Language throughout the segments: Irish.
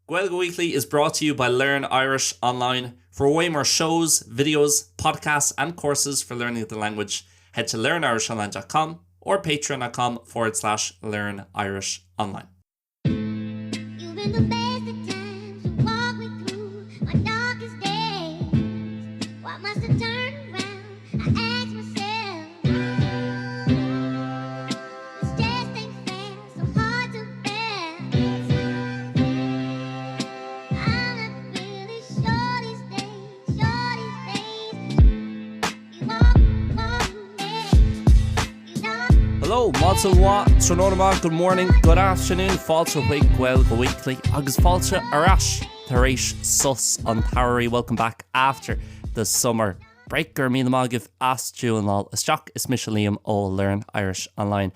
Gaeilge Weekly is brought to you by Learn Irish Online. For way more shows, videos, podcasts and courses for learning the language, head to learnirishonline.com or patreon.com forward slash learn Irish online. You've been the best of times to walk me through my darkest days. Why must I turn around? I ask myself. This just ain't fair, so hard to bear. I'm not really sure these days, sure these days. You walk, walk me. You know. Hello, Maidin mhaith, tráthnóna maith, good morning, good afternoon, fáilte chuig Gaeilge Weekly agus fáilte ar ais tar éis sos an tsamhraidh, welcome back after the summer break. Go raibh míle maith agaibh as tiúnáil isteach, is mise Liam ó Learn Irish Online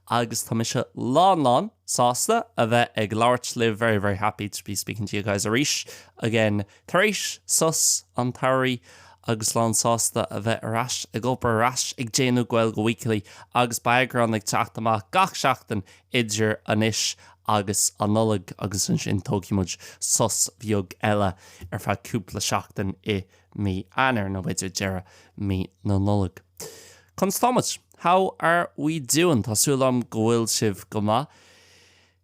agus tá mise lán lán sásta a bheith ag labhairt libh, very very happy to be speaking to you guys arís again tar éis sos an tsamhraidh agus lán sásta a bheith ar ais ag obair ar ais ag déanamh Gaeilge Weekly agus beidh eagrán ag teacht amach gach seachtain idir anois agus an Nollaig agus ansin tógfaidh muid sos bheag eile ar feadh cúpla seachtain i mí Eanáir nó b'fhéidir deireadh mí na Nollag. Conas tá muid? How are we doing? Tá súil agam go bhfuil sibh go maith.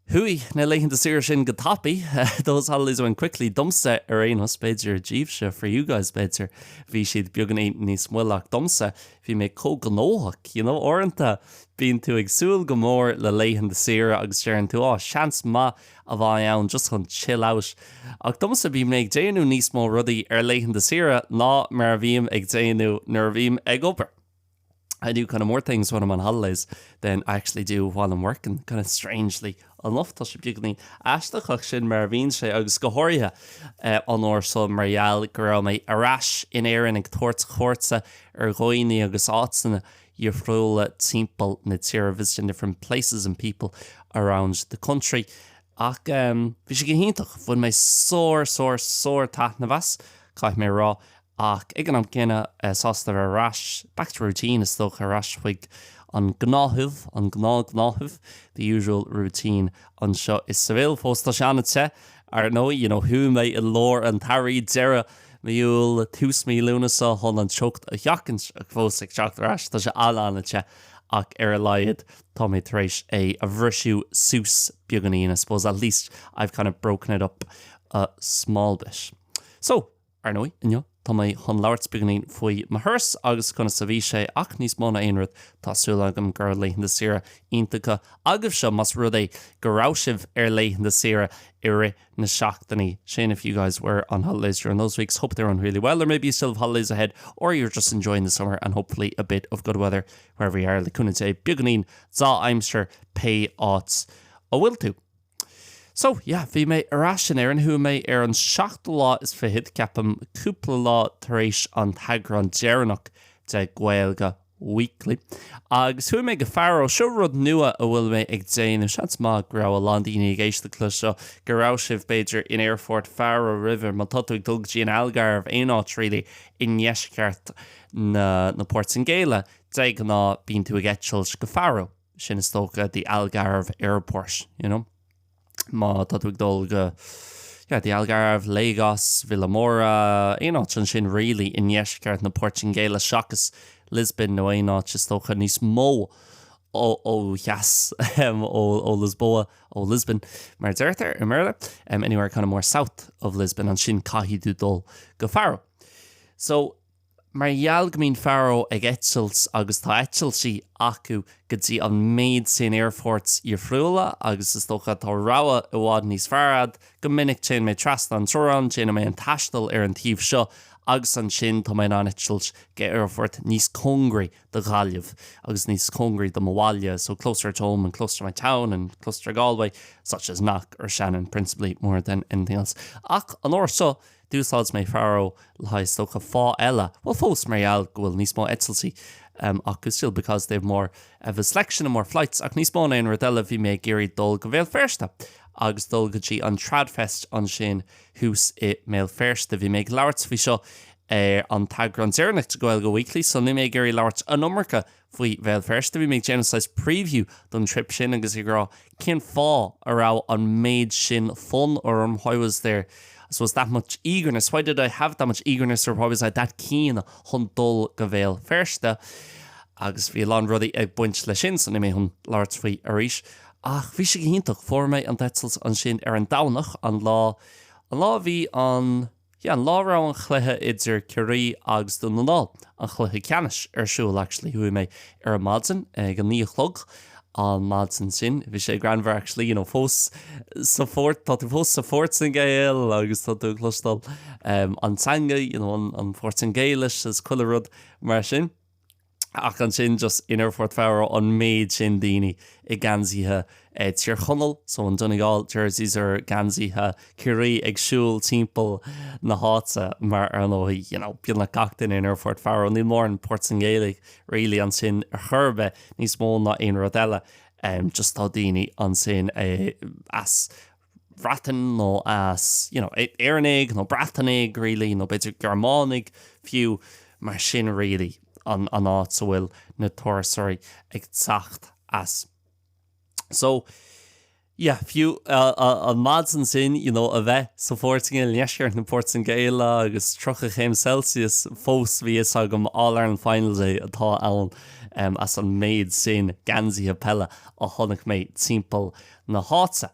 Chuaigh na laethanta saoire sin go tapaidh, those holidays went quickly, domsa ar aon nós, b'fhéidir daoibhse, for you guys b'fhéidir, bhí siad beagáinín níos moille ach domsa bhí mé chomh gnóthach, you know, uaireanta bíonn tú ag súil go mór le laethanta saoire agus deireann tú, oh, seans maith a bheidh ann just chun chill out. Ach domsa bím ag déanamh níos mó rudaí ar laethanta saoire ná mar a bhím ag déanamh nuair a bhím ag obair. I do kind of more things when I'm on holidays than I actually do while I'm working, kind of strangely enough. Tá sé beagáinín aisteach ach sin mar a bhíonn sé agus go háirithe an uair seo mar gheall go raibh mé ar ais in Éirinn ag tabhairt cuairte ar dhaoine agus áiteanna dhifriúla timpeall na tíre, visiting different places and people around the country. Ach bhí sé go hiontach, bhain mé sár sár sár taitneamh as, caithfidh mé a rá, ach ag an am céanna sásta a bheith ar ais, back to routine is dócha, ar ais chuig an gnáthamh, an gnáthghnáthamh, the usual routine anseo i Seville. Fós tá sé an-te, ar ndóigh, you know, chuaigh mé i lár an tsamhraidh, deireadh mí Iúil, tús mí Lúnasa chun an teocht a sheachaint ach fós ag teacht ar ais, tá sé an-an-te ach ar a laghad tá mé tar éis é a bhriseadh suas beagáinín, I suppose at least I've kind of broken it up a small bit. So, ar ndóigh, inniu tá mé chun labhairt beagáinín faoi mo thuras agus conas a bhí sé ach níos mó ná aon rud tá súil agam go raibh laethanta saoire iontacha agaibhse más rud é go raibh sibh ar laethanta saoire i rith na seachtainí sin if you guys were on holidays during those weeks hope they're on really well or maybe you still have holidays ahead or you're just enjoying the summer and hopefully a bit of good weather wherever you are le cúnamh Dé beagáinín dea-aimsir pé áit a bhfuil tú. So, yeah, bhí mé ar ais in Éirinn, chuaigh mé ar an seachtú lá is fichead, ceapaim, cúpla lá tar éis an t-eagrán deireanach de Gaeilge Weekly. Agus chuaigh mé go Faro, seo rud nua a bhfuil mé ag déanamh, seans maith go raibh a lán daoine ag éisteacht le seo, go raibh sibh b'fhéidir in aerfort Faro roimhe, má tá tú ag dul go dtí an Algarve, aon áit really i ndeisceart na na Portaingéile, de ghnáth bíonn tú ag eitilt go Faro. Sin is dócha the Algarve Airport, you know. Má tá tú ag dul go, yeah, the Algarve, Lagos, Vilamoura, aon áit ansin really i ndeisceart na Portaingéile seachas Lisbon nó aon áit is dócha níos mó ó ó dheas ó ó Lisboa, ó Lisbon mar a deirtear i mBéarla, anywhere kind of more south of Lisbon ansin caithfidh tú dul go Faro. So, Mar gheall go mbíonn Faro ag eitilt agus tá eitiltí acu go dtí an méid sin aerfoirt dhifriúla agus is dócha tá rogha i bhfad níos fearr a'd, go minic téann mé trasna an teorainn, déanann mé an taisteal ar an taobh seo agus ansin tá mé in ann eitilt go aerfort níos cóngaraí do Ghaillimh agus níos cóngaraí do mo bhaile, so closer to home and closer to my town and closer to Galway, such as Knock or Shannon principally more than anything else. Ach an uair seo D'úsáid mé Faro le haghaidh is dócha fáth eile, bhuel fós mar gheall go bhfuil níos mó eitiltí acu still because they have more of a selection and more flights ach níos mó ná aon rud eile bhí mé ag iarraidh dul go Bhéal Feirste agus dul go dtí an Tradfest ansin thuas i mBéal Feirste. Bhí mé ag labhairt faoi seo ar an t-eagrán deireanach de Gaeilge Weekly so níl mé ag iarraidh labhairt an iomarca faoi Bhéal Feirste. Bhí mé ag déanamh saghas preview don trip sin agus ag rá cén fáth a raibh an méid sin fonn orm, why was there I suppose that much eagerness, why did I have that much eagerness or why was I that keen chun dul go Bhéal Feirste? Agus bhí a lán rudaí ag baint leis sin so níl mé chun labhairt faoi arís. Ach bhí sé go hiontach, fuair mé an t-eitilt ansin ar an Domhnach, an lá, an lá a bhí an. Yeah, an lá a raibh an chluiche idir Ciarraí agus Dún na nGall, an chluiche ceannais, ar siúl actually, chuaigh mé ar an maidin ag a naoi a chlog an maidin sin, bhí sé greannmhar actually, you know, fós sa Phort, tá tú fós sa Phortaingéil agus tá tú ag cloisteáil an teanga, you know, an Phortaingéilis is chuile rud mar sin. Ach ansin just in Aerfort Faro an méid sin daoine i geansaithe Tír Chonaill, so an Donegal jerseys or geansaithe Ciarraí ag siúl timpeall na háite mar ar ndóigh, you know, beagnach gach duine in Aerfort Faro, níl mórán Portaingéalaigh really ansin ar chor ar bith níos mó ná aon rud eile, just tá daoine ansin as Bhreatain nó as, you know, Éireannaigh nó Breatanaigh really nó b'fhéidir Gearmánaigh fiú, mar sin really an an áit a bhfuil na turasóirí ag teacht as. So, yeah, fiú an maidin sin, you know, a bheith sa Phortaingéil, i ndeisceart na Portaingéile agus 30 chéim Celsius fós bhí fhios agam All Ireland Final Day atá ann as an méid sin geansaithe peile a chonaic mé timpeall na háite.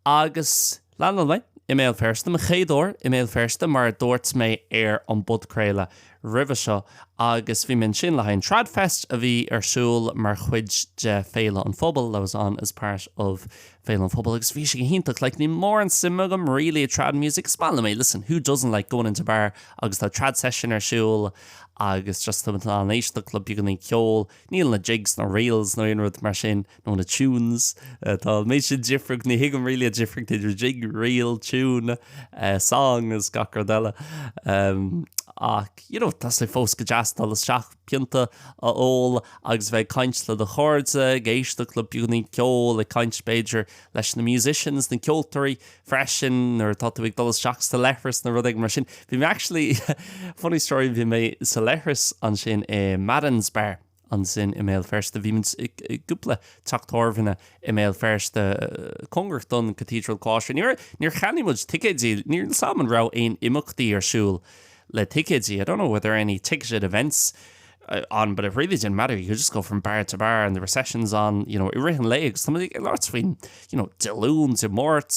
Agus leanann mé i mBéal Feirste, mo chéad uair i mBéal Feirste mar a dúirt mé ar an bpodchraoladh roimhe seo agus bhí mé ansin le haghaidh an Tradfest a bhí ar siúl mar chuid de Féile an Phobail, that was on as part of Féile an Phobail agus bhí sé go hiontach, like níl mórán suim agam really i trad music, is maith liom é, listen, who doesn't like going into bar agus tá trad session ar siúl agus just tá tú in ann éisteacht le beagáinín ceoil, níl na jigs nó reels nó aon rud mar sin. nó na tunes. Tá an méid sin difríocht, ní thuigim really an difríocht idir jig, reel, tune, song is gach rud eile. Ach, you know, tá sé fós go deas dul isteach, pionta a ól agus bheith ag caint le do chairde, ag éisteacht le beagáinín ceoil, ag caint b'fhéidir leis na musicians, na ceoltóirí freisin nuair atá tú ag dul isteach sa leithreas nó rud éigin mar sin. Bhí mé actually, funny story, bhí mé sa leithreas ansin i Madden's Bar. ansin i mBéal Feirste. Bhí muid i gcúpla teach tábhairne i mBéal Feirste cóngarach don Cathedral Choláiste. Níor níor cheannaigh muid ticéidí, níl 'fhios a'm an raibh aon imeachtaí ar siúl le ticéidí. I don't know were there any ticketed events on but it really didn't matter, you could just go from bar to bar and there were sessions on, you know, i rith an lae agus tá muid ag labhairt faoin, you know, Dé Luain, Dé Máirt,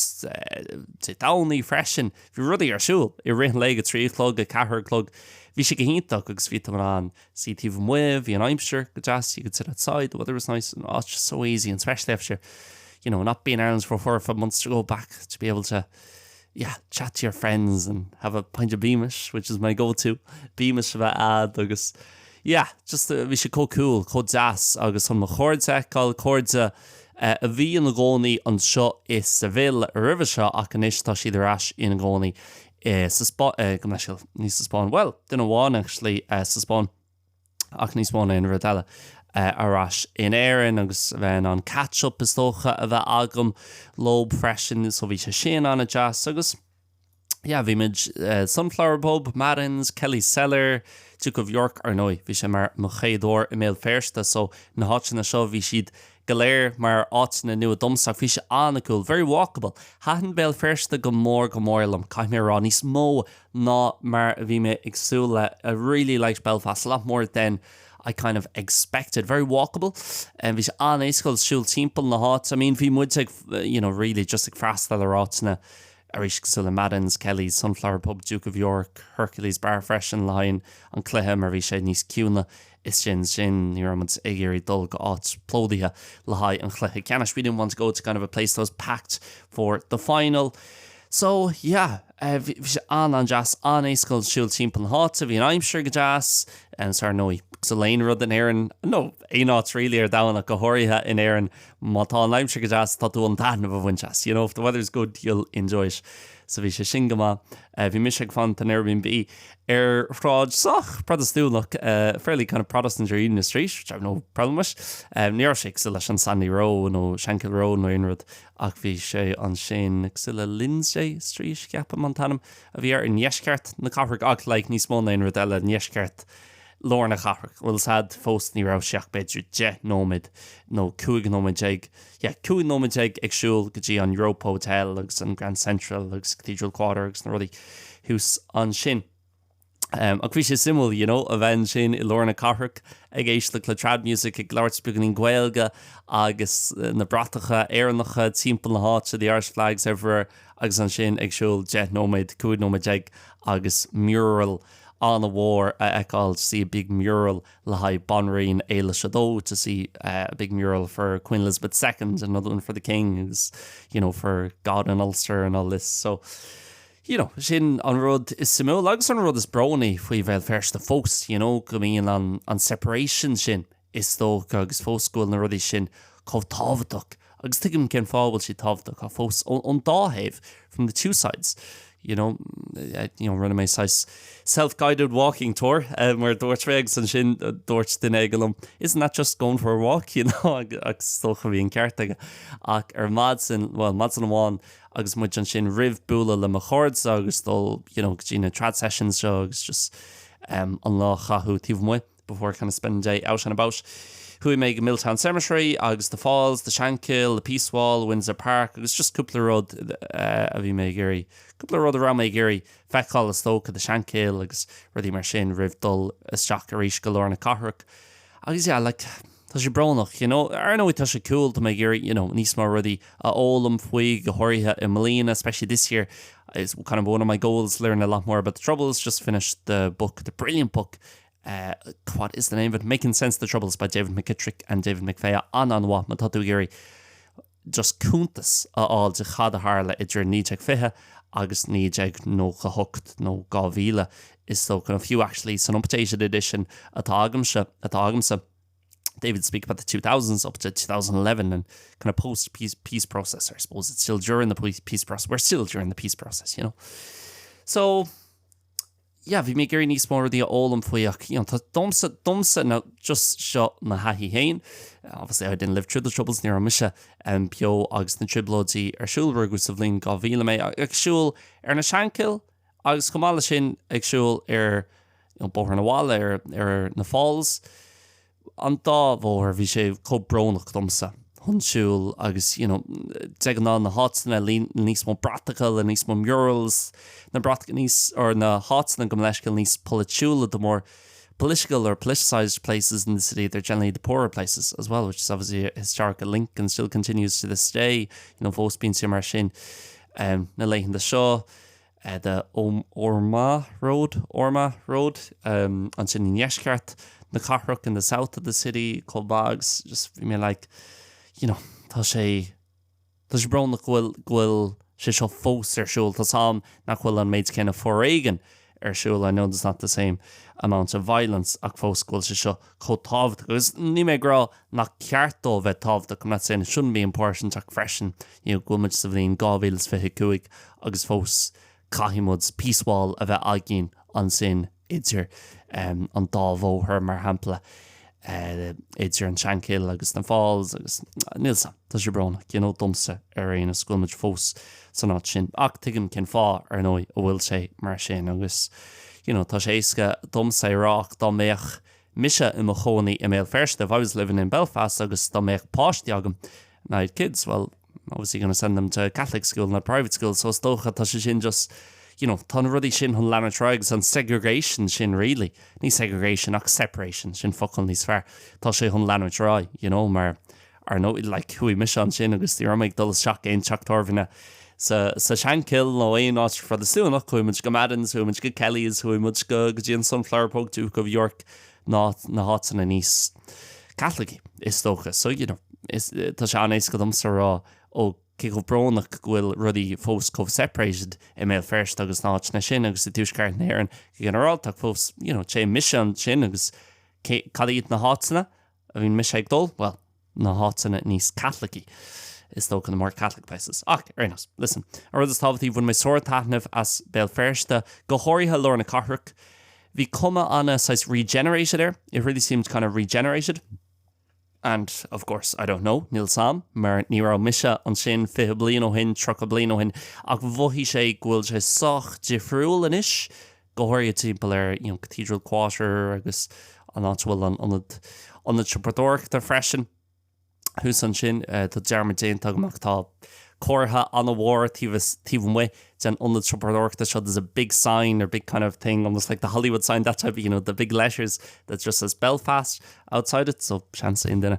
Dé Domhnaigh freisin. Bhí rudaí ar siúl i rith an lae go 3 a chlog, 4 a chlog. Bhí sé go hiontach agus bhí tú in ann suí taobh amuigh, bhí an aimsir go deas, you could sit outside, the weather was nice and oh, it's just so easy and especially after, you know, not being in Ireland for four or five months to go back to be able to, yeah, chat to your friends and have a pint of Beamish, which is my go-to, Beamish a bheith a'd agus, yeah, just bhí sé chomh cool, chomh deas agus chun mo chairde a fheiceáil, cairde a bhí ina gcónaí anseo i Seville roimhe seo ach anois tá siad ar ais ina gcónaí sa Spáinn, go mbeidh siad, ní sa Spáinn, bhuel, duine amháin actually sa Spáinn ach níos mó ná aon rud eile ar ais in Éirinn agus a bheith in ann catch up is dócha a bheith agam leob freisin so bhí sé sin an-deas agus yeah bhí muid Sunflower Pub, Madden's, Kelly's Cellar, Duke of York ar ndóigh bhí sé mar mo chéad uair i mBéal Feirste so na háiteanna seo bhí siad go léir mar áiteanna nua domsa ach bhí sé an-cool, very walkable. Thaitin Béal Feirste go mór go mór liom, caithfidh mé a rá, níos mó ná mar a bhí mé ag súil le. I really liked Belfast a lot more than I kind of expected. Very walkable. Bhí sé an-éasca siúl timpeall na háite. I mean bhí muid ag, you know, really just ag freastal ar áiteanna arís cosúil le Madden's, Kelly's, Sunflower Pub, Duke of York, Hercules Bar freisin le haghaidh an cluiche mar bhí sé níos ciúine istigh ansin. Ní raibh muid ag iarraidh dul go áit plódaithe le haghaidh an chluiche ceannais. We didn't want to go to kind of a place that was packed for the final. So, yeah, bhí sé an-an-deas, an-éasca siúl timpeall na háite, bhí an aimsir go deas, and so ar ndóigh, cosúil le aon rud in Éirinn, nó aon áit really ar domhan ach go háirithe in Éirinn, Má tá an aimsir go deas, tá tú chun taitneamh a bhaint as. You know, if the weather's good, you'll enjoy it. So bhí sé sin go maith. Bhí mise ag fanacht in Airbnb ar shráid sách Protastúnach, fairly kind of Protestant or Unionist street, which I've no problem with. Ní raibh sé cosúil leis an Sandy Row nó Shankill Road nó aon rud ach bhí sé ansin cosúil le Lindsay Street, ceapaim an. an t-ainm a bhí air, i ndeisceart na cathrach ach like níos mó ná aon rud eile, ndeisceart lár na cathrach. Bhfuil 's a'd, fós ní raibh sé ach b'fhéidir 10 nóiméad nó 15 nóiméad, yeah, 15 nóiméad ag siúl go dtí an Europa Hotel agus an Grand Central agus Cathedral Quarter agus na rudaí thuas ansin. Um, ach bhí sé suimiúil, you know, a bheith ansin i lár na cathrach ag éisteacht le trad music, ag labhairt beagáinín Gaeilge agus eh, na bratacha Éireannacha timpeall na háite, the Irish flags everywhere, agus ansin ag siúl 10 nóiméad, 15 nóiméad agus mural an-mhór a fheiceáil, to see a big mural le haghaidh Banríon Éilis a Dó, to see uh, a big mural for Queen Elizabeth II, another one for the King, agus, you know, for God and Ulster and all this. So, you know, sin an rud is suimiúla agus an rud is brónaí faoi Bhéal Feirste fós, you know, go mbíonn an, an separation sin is dócha agus fós go bhfuil na rudaí sin chomh tábhachtach agus tuigim cén fáth a bhfuil siad tábhachtach ach fós ón dá thaobh, from the two sides, you know, you know, rinne mé saghas self-guided walking tour mar a dúirt mé agus ansin dúirt duine éigin liom, isn't that just going for a walk, you know, agus is dócha bhí an ceart aige. Ach ar maidin, well, maidin amháin agus muid ansin roimh bualadh le mo chairde agus dul, you know, go dtí na trad sessions seo agus just um, an lá a chaitheamh taobh amuigh before kind of spending day out and about. Chuaigh mé go Milltown Cemetery agus The Falls, The Shankill, The Peace Wall, Windsor Park agus just cúpla rud uh, a bhí mé ag iarraidh, cúpla rud a raibh mé ag iarraidh feiceáil is dócha The Shankill agus rudaí mar sin roimh dul isteach arís go lár na cathrach. Agus yeah, like, tá sé brónach, you know. Ar ndóigh tá sé cool, tá mé ag iarraidh, you know, níos mó rudaí a fhoghlaim faoi, go háirithe i mbliana, especially this year, is kind of one of my goals, learn a lot more about the Troubles, just finished the book, the brilliant book, uh, what is the name of it? Making Sense of the Troubles by David McKittrick and David McVeigh. An-an-mhaith, má tá tú ag iarraidh just cuntas a fháil de cad a tharla idir 1920 agus 1998 nó 2000 is dócha, nó fiú actually san updated edition atá agamsa, atá agamsa. David speak about the 2000s up to 2011 and kind of post peace, peace process. I suppose it's still during the peace process. We're still during the peace process, you know. So yeah, bhí mé ag iarraidh níos mó rudaí a fhoghlaim faoi ach you know, tá domsa, domsa nó just seo mo thaithí féin. Obviously I didn't live through the troubles, ní raibh mise um, beo agus na trioblóidí ar siúl rugadh sa bhliain 2000 mé ag siúl ar na Shankill agus chomh maith leis sin ag siúl ar you know, Bóthar na Mhala ar, ar na Falls. An dá bhóthar, bhí sé chomh brónach domsa chun siúl agus you know de ghnáth na háiteanna le níos mó bratacha, le níos mó murals, na bratacha níos, or na háiteanna gabh mo leithscéal níos polaitiúla, the more political or politicised places in the city, they're generally the poorer places as well, which is obviously a historical link and still continues to this day, you know fós bíonn sé mar sin um, na laethanta seo. The Ormeau Road, Ormeau Road, ansin i ndeisceart na cathrach, in the south of the city, chomh maith agus just bhí mé like, you know, tá sé, tá sé brónach go bhfuil, go bhfuil sé seo fós ar siúl. Tá 's a'm nach bhfuil an méid céanna foréigin ar siúl, I know there's not the same amount of violence, ach fós go bhfuil sé seo chomh tábhachtach agus níl mé ag rá nach ceart dó bheith tábhachtach, I'm not saying it shouldn't be important ach freisin, you know, go bhfuil muid sa bhliain 2025 agus fós caithfidh muid peace wall a bheith againn ansin idir um, an dá bhóthar mar shampla uh, idir an Shankill agus na Falls agus níl 's a'm, tá sé brónach, you know, domsa ar aon nós go bhfuil muid fós san áit sin. Ach tuigim cén fáth ar ndóigh a bhfuil sé mar sin agus you know, tá sé éasca domsa a rá ach dá mbeadh mise i mo chónaí i mBéal Feirste, if I was living in Belfast agus dá mbeadh páistí agam, and I had kids, well, obviously going to send them to Catholic school not private school, so is dócha tá sé sin just, you know, tá na rudaí sin chun leanúint ar aghaidh agus an segregation sin really, ní segregation ach separation, sin focal níos fearr, tá sé chun leanúint ar aghaidh, you know, mar ar ndóigh, like, chuaigh mise ansin agus ní raibh mé ag dul isteach aon teach tábhairne sa, sa Shankill nó aon áit Phrotastúnach, chuaigh muid go Madden's, chuaigh muid go Kelly's, chuaigh muid go, go dtí an Sunflower Pub, Duke of York, ná na háiteanna níos Caitlicí, is dócha. So, you know, is, tá sé an-éasca domsa a rá, ó, cé chomh brónach go bhfuil rudaí fós chomh separated i mBéal Feirste agus na háiteanna sin agus i dTuaisceart na hÉireann go ginearálta, ach fós, you know, téann mise ansin agus cé, cad iad na háiteanna a bhíonn mise ag dul? Bhuel, na háiteanna níos Caitlicí, is dócha, the more Catholic places. Ach, ar aon nós, listen, an rud is tábhachtaí, bhain mé sár-taitneamh as Béal Feirste, go háirithe lár na cathrach. Bhí cuma ana, saghas regenerated air, it really seemed kind of regenerated. And, of course, I don't know, níl 's a'm, mar ní raibh mise ansin 20 bliain ó shin, 30 bliain ó shin, ach mhothaigh sé go bhfuil sé sách difriúil anois, go háirithe timpeall ar, you know, Cathedral Quarter agus an áit a bhfuil an ionad, ionad siopadóireachta freisin. Thuas ansin, tá dearmad déanta agam ach tá comhartha an-mhór taobh taobh amuigh den ionad siopadóireachta seo, there's a big sign or big kind of thing, almost like the Hollywood sign, that type of, you know, the big letters that just says Belfast outside it, so seans aon duine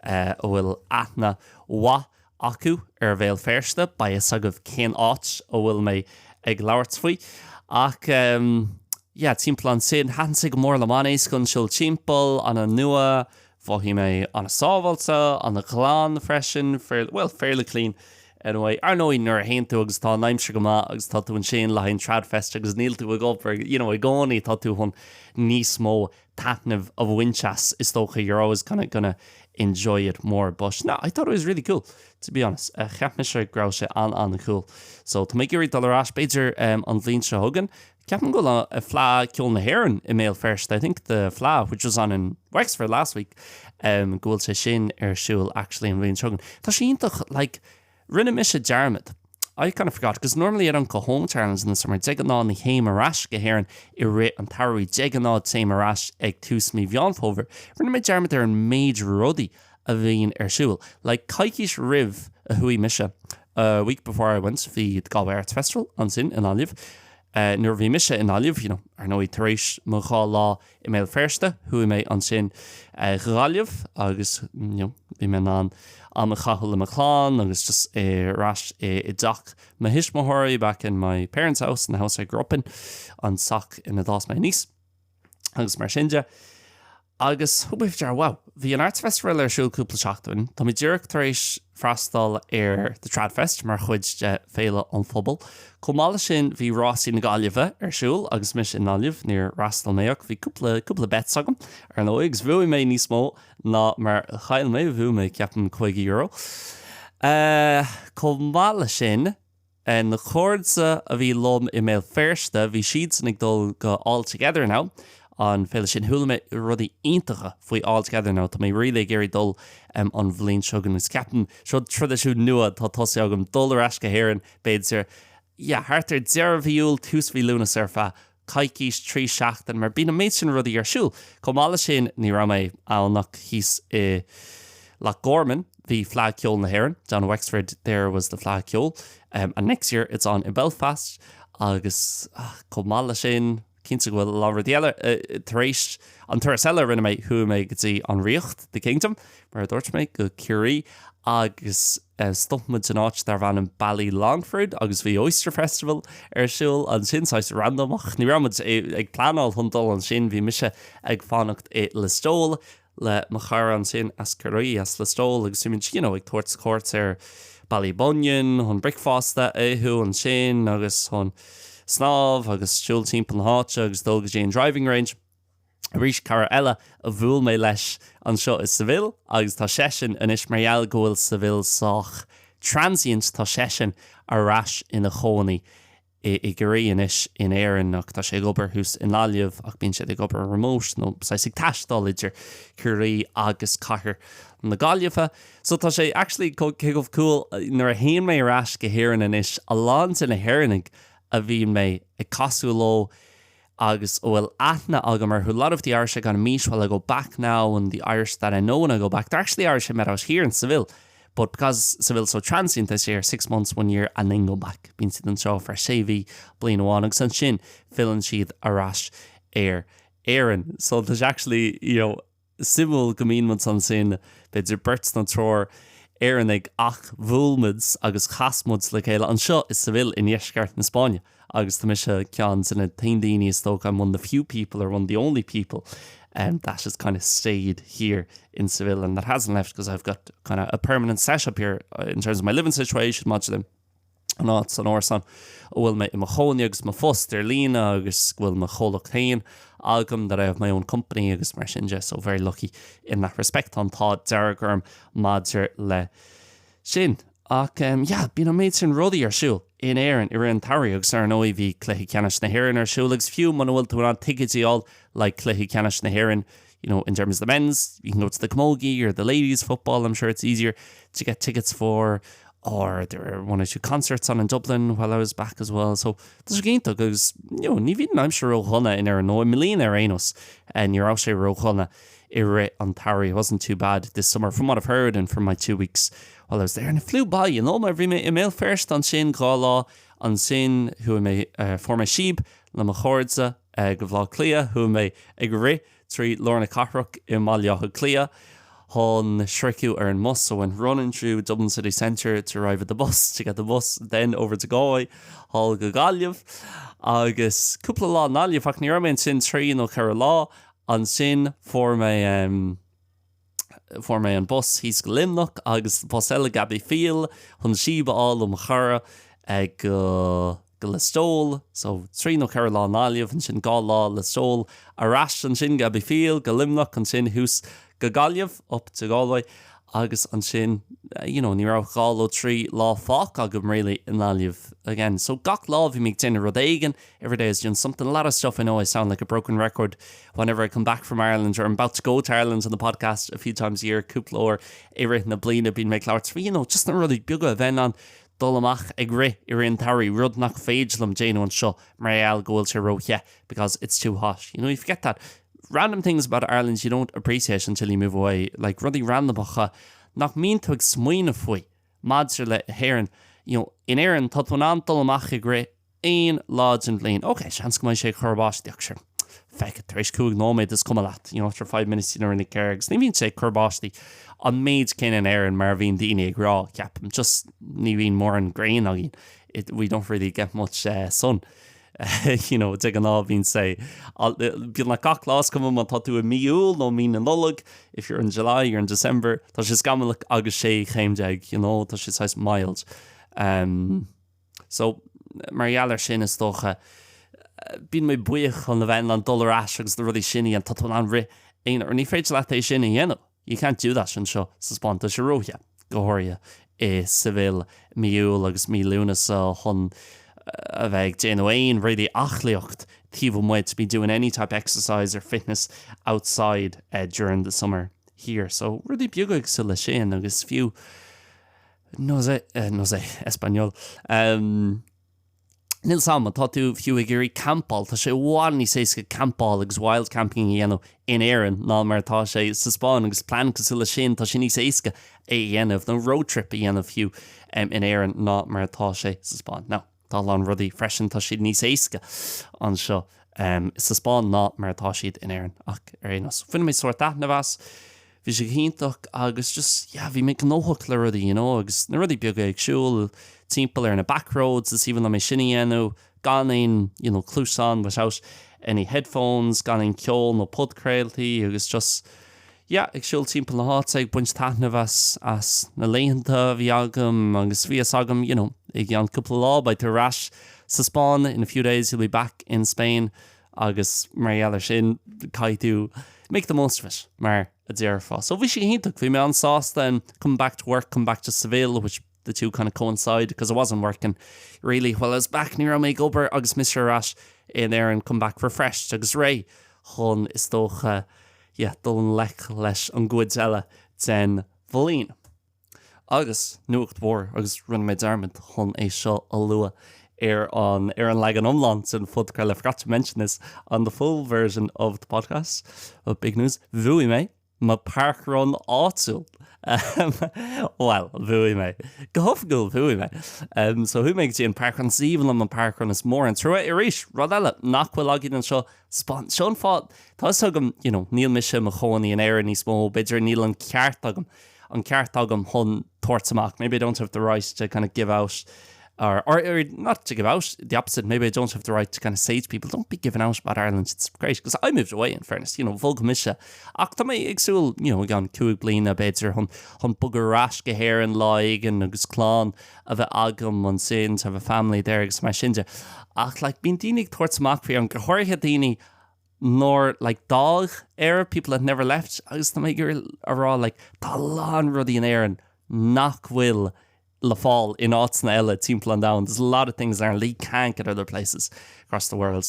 a bhfuil aithne mhaith acu ar Bhéal Feirste, beidh fhios agaibh cén áit a bhfuil mé ag labhairt faoi. Ach yeah, timpeall ansin, thaitin sé go mór liom, an-éasca an siúl timpeall, an-nua, Mhothaigh mé an-sábháilte, an-ghlan freisin, fairly, well, fairly clean anyway. Ar ndóigh, nuair a théann tú agus tá an aimsir go maith agus tá tú ansin le haghaidh an Tradfest agus níl tú ag obair, you know, i gcónaí tá tú chun níos mó taitneamh a bhaint as, is dócha, you're always kind of gonna enjoy it more. But no, I thought it was really cool, to be honest. Cheap mise go raibh sé an-an-cool. So tá mé ag iarraidh dul ar ais, b'fhéidir an bhliain seo chugainn, Ceapaim go bhfuil Fleadh Ceoil na hÉireann i mBéal Feirste, I think the Fleadh, which was on in Wexford last week, go bhfuil sé sin ar siúl actually an bhliain seo chugainn. Tá sé iontach, like, rinne mise dearmad, I kind of forgot, because normally I don't go home to Ireland in the summer, de ghnáth ní théim ar ais go hÉirinn i rith an tsamhraidh, de ghnáth téim ar ais ag tús mí Mheán Fómhair. Rinne mé dearmad ar an méid rudaí a bhíonn ar siúl. Like, coicís roimh a chuaigh mise, a week before I went, bhí the Galway Arts Festival ansin i nGaillimh. Nuair a bhí mise i nGaillimh, you know, ar ndóigh tar éis mo dhá lá i mBéal Feirste, chuaigh mé ansin go Gaillimh agus, you know, bhí mé in ann am a chaitheamh le mo chlann agus just ar ais i dteach mo thuismitheoirí, back in my parents' house, in the house I grew up in, an teach ina d'fhás mé aníos. agus mar sin de. Agus thug mé faoi deara, wow, bhí an Arts Festival ar siúl cúpla seachtain, tá mé díreach tar éis freastal ar The Tradfest mar chuid de Féile an Phobail. Chomh maith leis sin bhí Rásaí na Gaillimhe ar siúl agus mise i nGaillimh, níor fhreastail mé ach bhí cúpla, cúpla bets agam ar ndóigh agus bhuaigh mé níos mó ná mar a chaill mé, bhuaigh mé ceapaim €50. Chomh maith leis sin, Na cairde a bhí liom i mBéal Feirste, bhí siadsan ag dul go All Together Now, an féile sin. Chuala mé rudaí iontacha faoi All Together Now, tá mé really ag iarraidh dul an bhliain seo chugainn agus ceapaim, seo traidisiún nua atá tosaithe agam, dul ar ais go hÉirinn, b'fhéidir, yeah, thart ar deireadh mhí Iúil, tús mhí Lúnasa ar feadh coicís, 3 seachtain, mar bíonn an méid sin rudaí ar siúl. Chomh maith leis sin, ní raibh mé ann ach thíos i Loch Gorman, bhí Fleadh Ceoil na hÉireann, down in Wexford there was the Fleadh Cheoil, and next year it's on in Belfast agus chomh maith leis sin, cinnte go bhfuil a lán rudaí eile tar éis an turas eile a rinne mé, chuaigh mé go dtí an Ríocht, the Kingdom, mar a dúirt mé, go Ciarraí agus Stop muid in áit darbh ainm Ballylongford agus bhí Oyster Festival ar siúl ansin, saghas randamach. Ní raibh muid ag pleanáil chun dul ansin, bhí mise ag fanacht i Listowel le mo chara ansin as Ciarraí, as Listowel agus bhí muid you know ag tabhairt cuairt ar Ballybunion chun bricfeasta a ithe ansin agus chun snámh agus siúl timpeall na háite agus dul go dtí an driving range. Arís, cara eile a bhuail mé leis anseo i Seville agus tá seisean anois, mar gheall go bhfuil Seville sách transient, tá seisean ar ais ina chónaí i gCiarraí anois in Éirinn ach tá sé ag obair thuas i nGaillimh ach bíonn siad ag obair remote nó saghas ag taisteal idir Ciarraí agus cathair na Gaillimhe. So tá sé actually cé chomh cool nuair a théann mé ar ais go hÉirinn anois, a lán de na hÉireannaigh a bhíonn mé ag casadh leo, agus a bhfuil aithne agam orthu, a lot of the Irish I kind of meet while I go back now and the Irish that I know when I go back, they're actually Irish I met out here in Seville but because Seville's so transient they stay here six months, one year and then go back. Bíonn siad anseo for sé mhí, bliain amháin agus ansin filleann siad ar ais ar Éirinn. So there's actually, you know, Suimiúil go mbíonn muid ansin, b'fhéidir beirt nó triúr Éireannaigh ach bhuail muid agus chas muid le chéile anseo i Seville i ndeisceart na Spáinne agus tá mise ceann de na t-aon daoine is dócha, I'm one of the few people or one of the only people that has kind of stayed here in Seville and that hasn't left because I've got kind of a permanent set up here in terms of my living situation maidir le an áit san árasán a bhfuil mé i mo chónaí agus mo phost ar líne agus go bhfuil mo chomhlacht féin agam that I have my own company agus mar sin de so very lucky in that respect tá an t-ádh dearg orm maidir le sin. Ach yeah bíonn an méid sin rudaí ar siúl in Éirinn i rith an tsamhraidh agus ar ndóigh bhí Cluiche Ceannais na hÉireann ar siúl agus fiú muna bhfuil tú in ann ticéidí a fháil le cluiche ceannais na hÉireann. You know, in terms of the men's, you can go to the camogie or the ladies football, I'm sure it's easier to get tickets for or there were one or two concerts on in Dublin while I was back as well. So tá sé iontach agus you know, ní bhíonn an aimsir ródhona in Éirinn nó i mbliana ar aon nós ní raibh sé ródhona i rith an tsamhraidh. It wasn't too bad this summer from what I've heard and from my two weeks while I was there and it flew by, you know, mar bhí mé i mBéal Feirste ansin dhá lá ansin chuaigh mé fuair mé síob le mo chairde go Bhaile Átha Cliath, chuaigh mé ag rith trí lár na cathrach i mBaile Átha Cliath chun sroicheadh ar an mbus, so went running through Dublin city centre to arrive at the bus, to get the bus then over to Galway, thall go Gaillimh agus cúpla lá i nGaillimh ach ní raibh mé ansin trí nó ceithre lá, ansin fuair mé fuair mé an bus thíos go Luimneach agus bus eile go Abbeyfeale chun síob a fháil ó mo chara go go Listowel, so trí nó ceithre lá i nGaillimh, ansin dhá lá Listowel, ar ais ansin go Abbeyfeale, go Luimneach, ansin thuas go Gaillimh, up to Galway, agus ansin you know ní raibh dhá nó trí lá fágtha agam really i nGaillimh again. So gach lá bhí mé ag déanamh rud éigin, every day I was doing something, a lot of stuff, I know I sound like a broken record whenever I come back from Ireland or I'm about to go to Ireland on the podcast a few times a year, cúpla uair i rith na bliana bíonn mé ag labhairt faoi you know just na rudaí beaga a bheith in ann dul amach ag rith i rith an tsamhraidh, rud nach féidir liom déanamh anseo mar gheall go bhfuil sé ró-the because it's too hot. You know, you forget that. Random things about Ireland you don't appreciate until you move away, like rudaí randamacha nach mbíonn tú ag smaoineamh faoi maidir le hÉirinn. You know, in Éirinn tá tú in ann dul amach ag rith aon lá den bhliain. Ok, seans go mbeidh sé ag cur báistí ach sure, feck it, tar éis cúig nóiméad is cuma leat, you know, after five minutes you don't really care agus ní bhíonn sé ag cur báistí an méid céanna in Éirinn mar a bhíonn daoine ag rá, ceapaim, just ní bhíonn mórán gréin againn, it, we don't really get much uh, sun. you know, de ghnáth bíonn sé beagnach gach lá is cuma má tá tú i mí Iúil nó mí na Nollag, if you're in July, you're in December, tá sé scamallach agus sé chéim déag, you know, tá sé saghas mild. Um, So, mar gheall air sin, is dócha, bíonn mé buíoch chun a bheith in ann dul ar ais agus na rudaí sin a dhéanamh. Tá tú in ann rith aon uair. Ní féidir leat é sin a dhéanamh. You can't do that anseo sa Spáinn. Tá sé róthe, go háirithe i Seville, mí Iúil agus mí Lúnasa chun a bheith ag déanamh aon really aclaíocht taobh amuigh, to be doing any type exercise or fitness outside during the summer here. So, rudaí beaga cosúil leis sin agus fiú, No sé, no sé, español. Níl 's a'm, má tá tú fiú ag iarraidh campáil, tá sé i bhfad níos éasca campáil agus wild camping a dhéanamh in Éirinn ná mar atá sé sa Spáinn agus plean cosúil leis sin, tá sé níos éasca é a dhéanamh, nó road trip a dhéanamh fiú in Éirinn ná mar atá sé sa Spáinn. Now. Tá a lán rudaí freisin, tá siad níos éasca anseo sa Spáinn ná mar atá siad in Éirinn ach ar aon nós, bhain mé sórt taitneamh as, bhí sé go hiontach agus just yeah bhí mé gnóthach le rudaí you know agus na rudaí beaga ag siúl timpeall ar na back roads is aoibhinn liom é sin a dhéanamh gan aon you know cluasáin without any headphones gan aon ceol nó podchraoltaí agus just yeah, ag siúl timpeall na háite ag baint taitneamh as as na laethanta a bhí agam agus bhí fhios agam you know i gceann cúpla lá beidh tú ar ais sa Spáinn in a few days you'll be back in Spain agus mar gheall ar sin caithfidh tú make the most of it mar a déarfá. So bhí sé iontach, bhí mé an-sásta and come back to work, come back to Seville which the two kind of coincide because I wasn't working really while I was back ní raibh mé ag obair agus mise ar ais in Éirinn come back refreshed agus réidh chun is dócha yeah, dul i ngleic leis an gcuid eile den bhliain. Agus nuacht mhór, agus rinne mé dearmad chun é seo a lua ar an ar an leagan iomlán den phodchraoladh, I forgot to mention this on the full version of the podcast, but big news, bhuaigh mé mo parkrun áitiúil. Bhuel, bhuaigh mé. Go hoifigiúil, bhuaigh mé. So chuaigh mé go dtí an parkrun, is aoibhinn liom an parkrun, is mór an trua arís, rud eile nach bhfuil againn anseo Spáinn. Seo an fáth, tá fhios agam, you know, níl mise i mo chónaí in Éirinn níos mó, b'fhéidir níl an ceart agam, an ceart agam chun tabhairt amach, maybe I don't have the right to kind of give out or, or, or not to give out, the opposite, maybe I don't have the right to kind of say to people, don't be giving out about Ireland, it's great, because I moved away in fairness, you know, bhog mise, ach tá mé ag súil, you know, i gceann cúig bliana b'fhéidir chun, chun bogadh ar ais go hÉirinn lá éigin agus clann a bheith agam ansin, to have a family there agus mar sin de. Ach like bíonn daoine ag tabhairt amach faoi an, go háirithe daoine nár like d'fhág Éire, people that never left, agus tá mé ag iarraidh a rá like tá a lán rudaí in Éirinn nach bhfuil. le fáil in áiteanna eile timpeall an domhain. There's a lot of things in Ireland that you can't get other places across the world.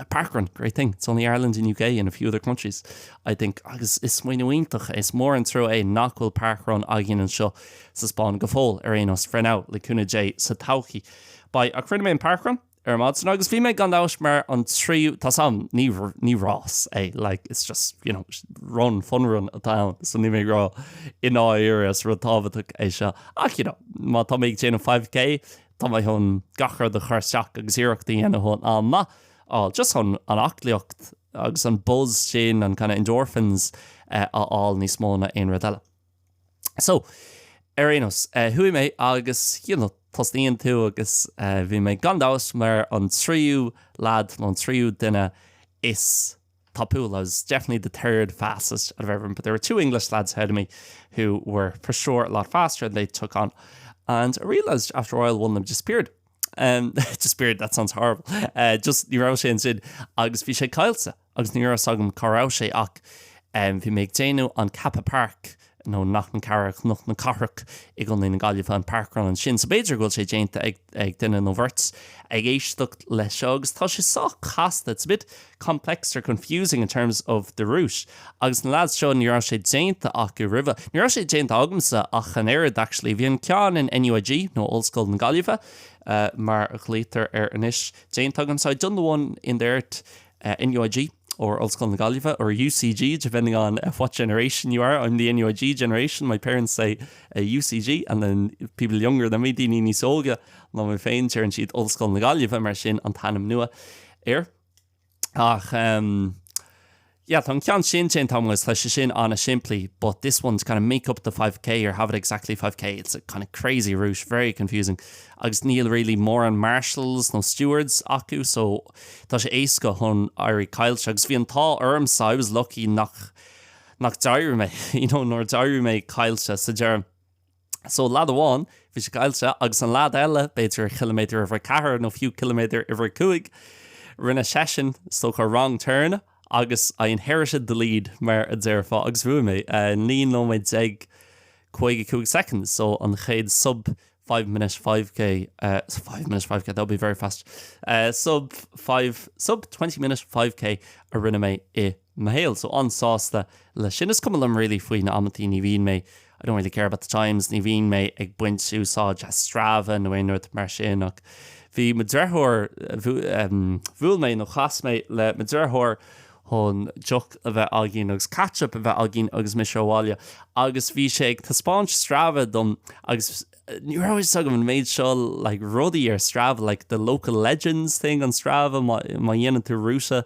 Parkrun, great thing. It's only Ireland and UK and a few other countries, I think. Agus is smaoineamh iontach é, is mór an trua é nach bhfuil parkrun againn anseo sa Spáinn go fóill, ar aon nós, for now, le cúnamh Dé sa todhchaí. Beidh, ach rinne mé an parkrun. ar maidin agus bhí mé gan dabht mar an tríú, tá 's a'm, ní, ní rás é, like, it's just, you know, run, fun run atá ann, so níl mé ag rá i ndáiríre is rud tábhachtach é seo, ach, you know, má tá mé ag déanamh 5K, tá mé chun gach rud a chur isteach agus iarracht a dhéanamh chun am maith a fháil, just chun an aclaíocht agus an buzz sin, an kind of endorphins a fháil níos mó ná aon rud eile. So, ar aon nós, chuaigh mé agus, you know, tosnaíonn tú agus bhí mé gan dabht mar an tríú lad nó an tríú duine is tapúla, I was definitely the third fastest out of everyone, but there were two English lads ahead of me who were for sure a lot faster and they took on. And I realised after a while one of them disappeared. Um, disappeared, that sounds horrible. Uh, just ní raibh sé ansin agus bhí sé caillte agus ní raibh a fhios agam cá raibh sé ach um, bhí mé ag déanamh an Cappagh Park nó Knocknacarra Cnoc na Cathrach i gContae na Gaillimhe an parkrun ansin. So b'fhéidir go bhfuil sé déanta ag, ag duine nó bheirt ag éisteacht leis seo agus tá sé sách casta, it's a bit complex or confusing in terms of the route agus na lads seo ní raibh sé déanta acu roimhe. Ní raibh sé déanta agamsa ach an oiread actually. Bhí an ceann in NUIG nó Ollscoil na Gaillimhe mar a ghlaoitear air anois déanta agam so I'd done the one in there at NUIG or Ollscoil na Gaillimhe or UCG depending on what generation you are. I'm the NUIG generation, my parents say UCG and then people younger than me, daoine níos óige ná mé féin, deireann siad Ollscoil na Gaillimhe mar sin an t-ainm nua air. Ach um, yeah, tá an ceann sin déanta agam agus tá sé sin an-simplí, but this one's kind of make up the 5k or have it exactly 5k. It's a kind of crazy route, very confusing. Agus níl really mórán marshals nó stewards acu, so tá sé éasca chun éirí caillte. Agus bhí an t-ádh ormsa, I was lucky nach nach d'éirigh mé, you know, nár d'éirigh mé caillte sa deireadh. So leaid amháin, bhí sé caillte, agus an leaid eile, b'fhéidir ciliméadar uimhir a ceathair nó fiú ciliméadar uimhir a cúig, rinne seisean, is dócha, wrong turn agus I inherited the lead, mar a déarfá, agus bhuaigh mé, 19 nóiméad 55 soicind, so an chéad sub 5 minute 5k, 5 minute 5k, that would be very fast, sub 5, sub 20 minute 5k a rinne mé i mo shaol. So an-sásta leis sin. Is cuma liom really faoi na amantaí, ní bhíonn mé, I don't really care about the times, ní bhíonn mé ag baint úsáid as Strava nó aon rud mar sin ach bhí mo dheartháir, bhuail mé nó chas mé le mo dheartháir chun deoch a bheith againn agus catch up a bheith againn agus mise abhaile agus bhí sé ag taispeáint Strava dom agus Ní raibh a fhios agam an méid seo like rudaí ar Strava, like the local legends thing on Strava, má má dhéanann tú route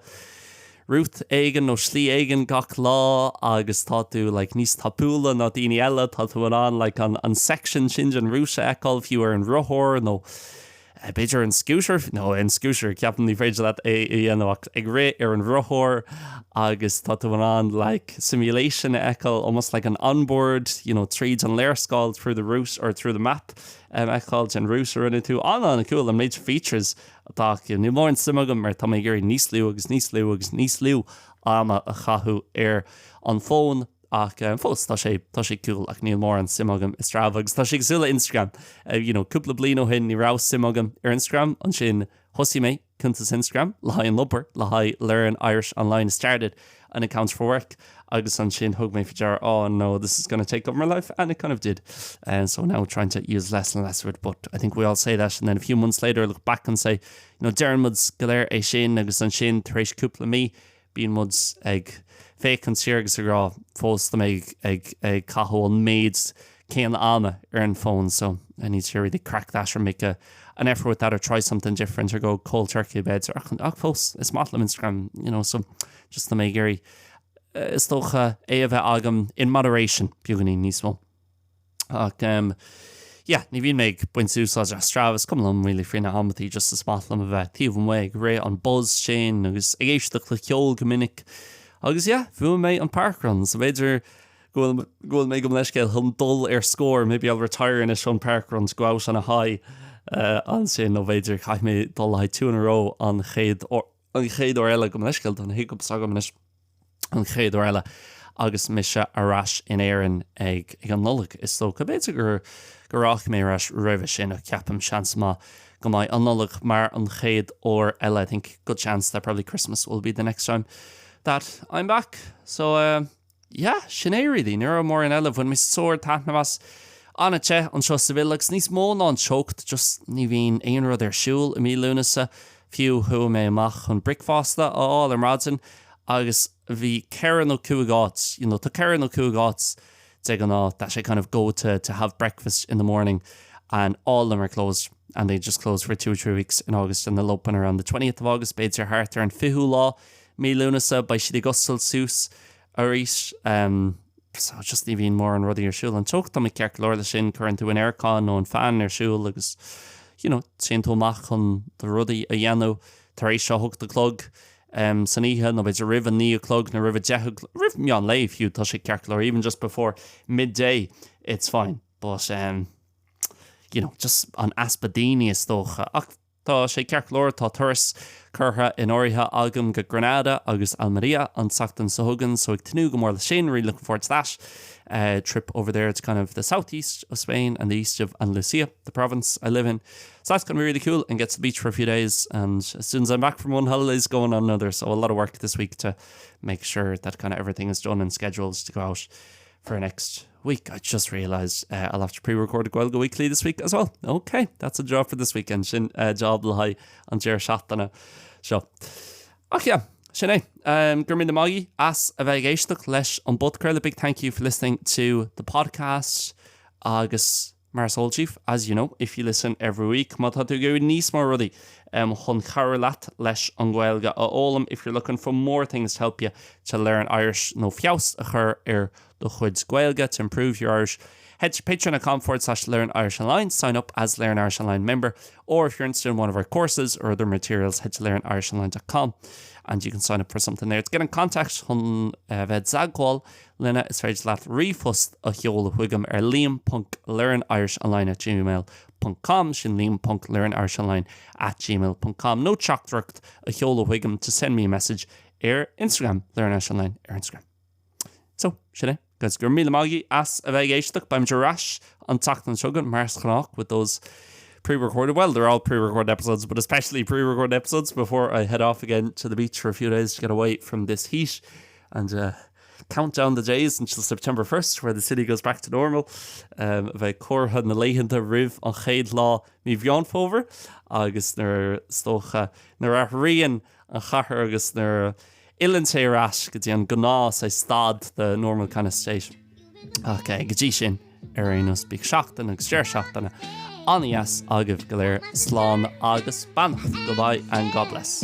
route éigin nó slí éigin gach lá agus tá tú like níos tapúla ná daoine eile, tá tú in ann like an an section sin den route a fheiceáil fiú ar an rothar nó B'fhéidir an scooter, nó an scooter, ceapaim ní féidir leat é a dhéanamh ach ag rith ar an rothar agus tá tú in ann like simulation a fheiceáil, almost like an onboard, you know, tríd an léarscáil through the route or through the map a fheiceáil den route a rinne tú. An-an-cool an méid features atá acu. Níl mórán suim agam mar tá mé ag iarraidh níos lú agus níos lú agus níos lú ama a chaitheamh ar an bhfón. Ach fós, tá sé, tá sé cool ach níl mórán suim agam i Strava agus tá sé cosúil le Instagram. You know, cúpla bliain ó shin ní raibh suim agam ar Instagram, ansin thosaigh mé cuntas Instagram le haghaidh an obair, le haghaidh Learn Irish Online, started an account for work agus ansin thug mé faoi deara, oh no, this is gonna take over my life and it kind of did. And so now trying to use less and less of it, but I think we all say that and then a few months later look back and say, you know, deireann muid go léir é sin agus ansin tar éis cúpla mí Bíonn muid ag féachaint siar agus ag rá fós tá mé ag ag caitheamh an méid céanna ama ar an bhfón so I need to really crack that or make a an effort with that or try something different or go cold turkey b'fhéidir ach ach fós is maith liom Instagram you know so just tá mé ag iarraidh is dócha é a bheith agam in moderation beagáinín níos mó. Ach em yeah, ní bhíonn mé ag baint úsáid as Strava, is cuma liom really faoi na hamantaí, just is maith liom a bheith taobh amuigh ag rith an buzz sin agus ag éisteacht le ceol go minic. Agus yeah, bhuaigh mé an parkrun, so b'fhéidir go bhfuil go bhfuil mé gabh mo leithscéal chun dul ar scor, maybe I'll retire anois ón parkrun to go out on a high eh ansin nó b'fhéidir caithfidh mé dul le haghaidh two in a row an chéad an chéad uair eile gabh mo leithscéal tá na hiccups agam anois. an chéad uair eile. agus mise ar ais in Éirinn ag ag an Nollaig is dócha. B'fhéidir gur go rachaidh mé ar ais roimhe sin ach ceapaim seans maith go mbeidh an Nollaig mar an chéad uair eile I think good chance that probably Christmas will be the next time that I'm back. So uh, yeah, sin é really. Ní raibh mórán eile, bhain mé sórt taitneamh as. An-te anseo sa Seville agus níos mó ná an teocht, just ní bhíonn aon rud ar siúl i mí Lúnasa. Fiú chuaigh mé amach chun bricfeasta a fháil ar maidin agus bhí ceithre nó cúig áit, you know, tá ceithre nó cúig áit de ghnáth that I kind of go to to have breakfast in the morning and all of them are closed and they just close for two or three weeks in August and they'll open around the 20th of August, b'fhéidir thart ar an 20ú lá mí Lúnasa beidh siad ag oscailt suas arís. Um, so just ní bhíonn mórán rudaí ar siúl. An teocht tá mé ceart go leor leis sin, cuireann tú an aircon nó an fan ar siúl agus you know, téann tú amach chun do rudaí a dhéanamh tar éis a hocht a chlog um, san oíche nó b'fhéidir roimh a naoi a chlog nó roimh a deich roimh meán lae fiú tá sé ceart go leor even just before midday it's fine but um, you know, just an easpa daoine is dócha ach Tá sé ceart go leor, tá turas curtha in áirithe agam go Granada agus Almería an tseachtain seo chugainn, so ag tnúth go mór leis sin, really looking forward to that uh, trip over there to kind of the southeast of Spain and the east of Andalusia, the province I live in. So that's going to be really cool and get to the beach for a few days and as soon as I'm back from one holiday is going on another, so a lot of work this week to make sure that kind of everything is done and scheduled to go out for next week. I just realized uh, I'll have to pre-record a Gaeilge Weekly this week as well. Okay, that's a job for this weekend sin uh, job le haghaidh an deireadh seachtaine seo. Ach yeah, sin é. Um, go raibh míle maith agaibh as a bheith ag éisteacht leis an bpodchraoladh. Big thank you for listening to the podcast agus Mar is eol daoibh, as you know, if you listen every week, má tá tú ag iarraidh níos mó rudaí um, chun cabhrú leat leis an Ghaeilge a fhoghlaim, if you're looking for more things to help you to learn Irish nó feabhas a chur ar do chuid Gaeilge, to improve your Irish, head to patreon.com forward slash learn Irish Online, sign up as Learn Irish Online member, or if you're interested in one of our courses or other materials, head to learnirishonline.com and you can sign up for something there. To get in contact chun uh, bheith i dteagmháil linne is féidir leat ríomhphost a sheoladh chugam ar liam.learnirishonline at gmail ponc com, sin liam.learnirishonline at gmail ponc com, nó teachtaireacht a sheoladh chugam to send me a message ar Instagram, learnirishonline ar Instagram. So, sin é. Guys, go raibh míle maith agaibh as a bheith ag éisteacht. Beimid ar ais an tseachtain seo chugainn, mar is gnách, with those pre-recorded, well, they're all pre-recorded episodes, but especially pre-recorded episodes before I head off again to the beach for a few days to get away from this heat and uh, count down the days until September 1st where the city goes back to normal. Um, a bheith ag comhaireamh na laethanta roimh an chéad lá mí Mheán Fómhair agus nuair is dócha nuair a athraíonn an chathair agus nuair a fhilleann sé ar ais go dtí an gnáth saghas staid the normal kind of state. Ok, go dtí sin ar aon nós bíodh seachtain agus deireadh seachtaine an-dheas agaibh go léir slán agus beannacht. Goodbye and God bless.